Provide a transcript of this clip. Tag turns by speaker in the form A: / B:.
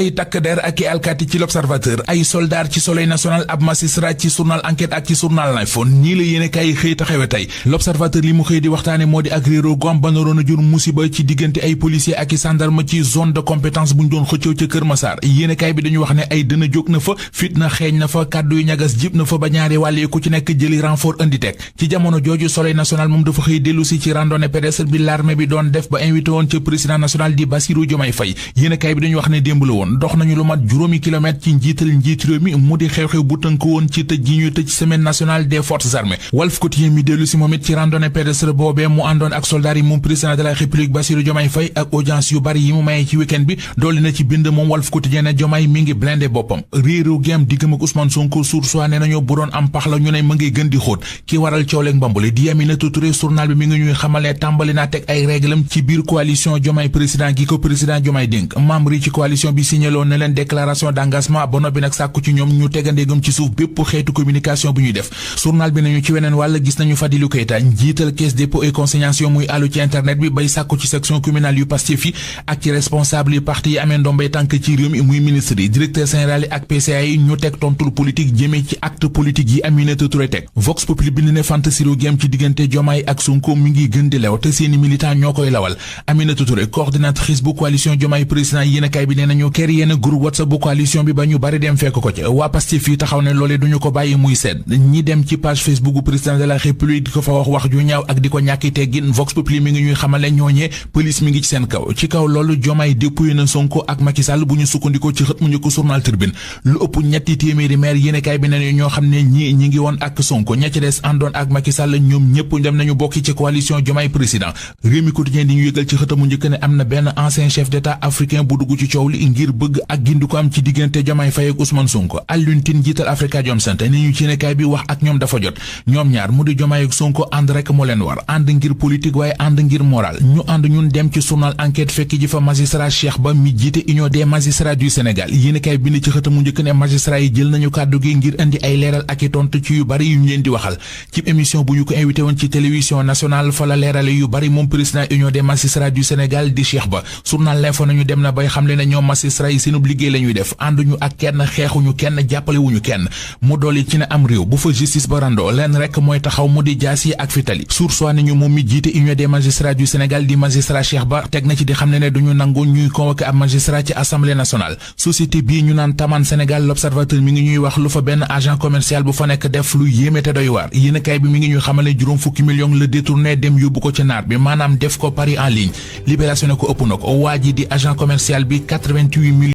A: ay takk der ak i alkaati ci l'Observateur, ay soldat ci Soleil national, ab magistrat ci journal Enquête ak ci journal L'Info. nii la yéene kaay xëy taxawe tey. l'Observateur li mu xëy di waxtaane moo di ak réeroo gom ba naroon a jur musiba ci diggante ay policier ak i gendarme ci zone de compétence bu ñu doon xëccëw ca Kër Massar. yéene kaay bi dañu wax ne ay dëna jóg na fa, fitna xeeñ na fa, kàddu yu ñagas jib na fa ba ñaari wàll ku ci nekk jëli renfort indi teg. ci jamono jooju Soleil national moom dafa xëy dellu si ci randonnée pédestre bi l'armée bi doon def ba invité woon ca président national di Bassirou Diomaye Faye. yéene kaay bi dañu wax ne démb la woon, dox nañu lu mat juróomi kilomètre ci njiit réew mi mu di xew-xew bu tënk woon ci tëj gi ñuy tëj semaine nationale des forces armées. Walf Quotidien mi dellu si moom it ci randonnée pédestre boobee mu àndoon ak soldats yi moom président de la république Bassirou Diomaye Faye ak audience yu bari yi mu mayee ci week-end bi. dolli na ci bind moom Walf Quotidien ne Diomaye mi ngi blindé boppam. réeru gem diggam ak Ousmane Sonko Source A ne nañu bu doon am pax la ñu ne ma ngi gën di xóot. ki waral cooleeg mbambule di Aminata Touré journal bi mi ngi ñuy xamal ne tàmbali naa teg ay réglam ci biir coalition Diomaye président gi ko président Diomaye dénk. membre yi ci coalition bi signaloon na leen déclaration d'engagement ba noppi nag sàkku ci ñoom ñu tegandéegam ci suuf bépp xeetu communication bu ñuy def. journal bi nañu ci weneen wàll gis nañu Fadilou Keita njiital caisse dépôt et consignation muy àllu ci internet bi bay sàkku ci section communale yu Pastef yi ak ci responsable yi parti yi amee ndombay tànk ci réew mi muy ministre yi directeur général yi ak PCA yi ñu teg tontul politique jëmee ci acte politique yi Aminata Touré teg. Vox Populi bind ne fantasiro gi am ci diggante Diomaye ak Sonko mi ngi gën di lew te seeni militant ñoo koy lawal. Aminata Touré coordinatrice bu coalition Diomaye président yéenekaay bi nee nañu kër yéen groupe WhatsApp bu coalition bi ba ñu bari dem fekk ko ci. waa Pastef yi taxaw ne loolee duñu ko bàyyi muy sedd. ñi dem ci page Facebook bu président de la république di ko fa wax ju ñaaw ak di ko ñàkki teggin. Vox Populi mi ngi ñuy xamale ñooñee police mi ngi ci seen kaw. ci kaw loolu Diomaye dépouillé na Sonko ak Macky Sall bu ñu sukkandikoo ci xët mu njëkk journal Tribune. lu ëpp ñetti téeméeri maire yéenekaay bi ne ñoo xam ne ñi ngi woon ak Sonko ña ci des àndoon ak Macky Sall ñoom ñëpp dem nañu bokki ci coalition Diomaye président. Rewmi Quotidien di ñu yëgal ci xëtamu njëkk ne am na benn ancien chef d'état africain bu dugg ci coow li ngir bëgg ak gindu ko am ci diggante Diomaye Faye ak Ousmane Sonko. Alioune Tine jiital Afrikajom Center ni ñu ci yéenekaay bi wax ak ñoom dafa jot. ñoom ñaar mu di Diomaye ak Sonko ànd rek moo leen war ànd ngir politique waaye ànd ngir moral ñu ànd ñun dem ci journal Enquête fekk ji fa magistrat Cheikh Ba mi jiite Union des magistrats du Sénégal. yéenekaay bind ci xëtamu njëkk ne magistrat yi jël nañu kàddu gi ngir indi ay leeral ak i tontu ci yu bari yu ñu leen di waxal. ci émission bu ñu ko invité woon ci télévision nationale fa la leerale yu bari moom président Union des magistrats du Sénégal di Cheikh Ba. journal L'Info nañu dem na bay xamle ne ñoom magistrat yi seenub liggéey la ñuy def ànduñu ak kenn xeexuñu kenn jàppalewuñu kenn mu dolli ci ne am réew bu fa justice ba randoo leen rek mooy taxaw mu di jaas yi ak fitali. Source A nañu moom mi jiite Union des magistrats du Sénégal di magistrat Cheikh Ba teg na ci di xam ne duñu nangu ñuy convoqué ab magistrat ci assemblée nationale. société bii ñu naan Taman Sénégal l'Observateur mi ngi ñuy wax lu fa benn agent commercial bu fa nekk def lu yéeme te doy waar. yéenekaay bi mi ngi ñuy xamale juróom fukki millions la détourné dem yóbbu ko ci naar bi maanaam def ko pari en ligne. Libération ne ko ëpp na ko waa ji di agent commercial bi 88